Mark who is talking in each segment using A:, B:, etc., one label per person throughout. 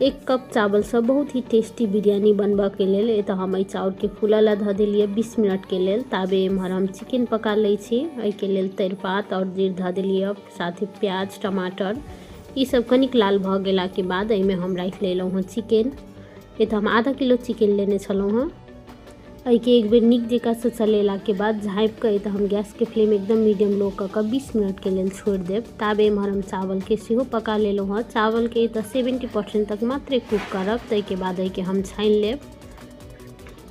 A: 1 cup चावलसँ बहुत ही tasty biryani बनबऽके लेल एतऽ हम एहि चाउरके फूलऽ लए धऽ देलियै 20 मिनटके लेल। ताबे एम्हर हम चिकन पका लै छी। एहिके लेल तेजपात आओर जीर धऽ देलियै, साथ ही प्याज टमाटर ई सब कनिक लाल भऽ गेलाके बाद एहिमे हम राखि लेलहुँ हँ चिकन। एतऽ हम आधा किलो चिकन लेने छलहुँ हँ। एहिके एक बेर नीक जकाँसँ चलेलाके बाद झाँपिकऽ एतऽ हम गैसके फ्लेम एकदम मीडियम लो कऽ कऽ 20 मिनटके लेल छोड़ि देब। ताबे एम्हर हम चावलके सेहो पका लेलहुँ हँ। चावलके एतऽ 70% तक मात्रे कुक करब, ताहिके बाद एहिके हम छानि लेब।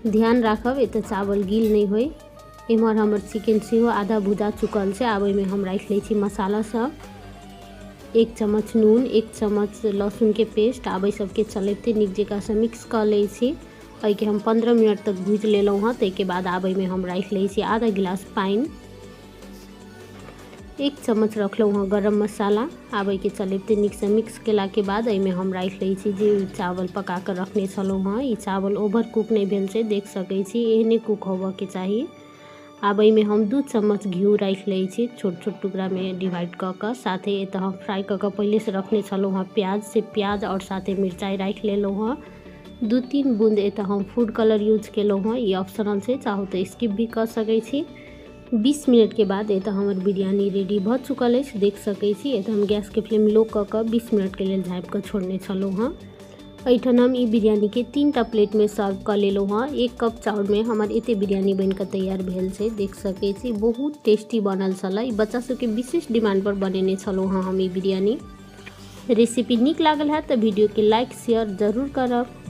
A: ध्यान राखब एतऽ चावल गील नहि होइ। एम्हर हमर चिकन सेहो आधा भुजा चुकल छै। आब एहिमे हम राखि लै छी मसाला सब, 1 चम्मच नून, 1 चम्मच लहसुनके पेस्ट। आब एहि सबके चलैते नीक जकाँसँ मिक्स कऽ लै छी। एहिके हम 15 मिनट तक भूजि लेलहुँ हँ। ताहिके बाद आब एहिमे हम राखि लै छी आधा गिलास पानि, 1 चम्मच रखलहुँ हँ गरम मसाला। आब एहिके चलैते नीकसँ मिक्स केलाके बाद एहिमे हम राखि लै छी जे चावल पका कऽ रखने छलहुँ हँ। ई चावल ओवर कुक नहि भेल छै, देख सकै छी, एहने कुक होबऽके चाही। आब एहिमे हम 2 चम्मच घिउ राखि लै छी, छोट छोट टुकड़ामे डिवाइड कऽ कऽ। साथे एतऽ हम फ्राइ कऽ कऽ पहिलेसँ रखने छलहुँ हँ प्याज, से प्याज आओर साथे मिरचाइ राखि लेलहुँ हँ। 2-3 बून्द एतऽ हम फूड कलर यूज केलहुँ हँ, ई ऑप्शनल छै, चाहू तऽ स्किप भी कऽ सकै छी। 20 मिनटके बाद एतऽ हमर बिरयानी रेडी भऽ चुकल अछि, देख सकै छी। एतऽ हम गैसके फ्लेम लो कऽ कऽ 20 मिनटके लेल झाँपि कऽ छोड़ने छलहुँ हँ। एहिठाम हम ई बिरयानीके 3टा प्लेटमे सर्व कऽ लेलहुँ हँ। 1 कप चाउरमे हमर एते बिरयानी बनि कऽ तैयार भेल छै, देख सकै छी, बहुत टेस्टी बनल छलै। ई बच्चा सबके विशेष डिमांड पर बनेने छलहुँ हँ हम ई बिरयानी। रेसिपी नीक लागल हैत तऽ वीडियोके लाइक शेयर जरूर करब।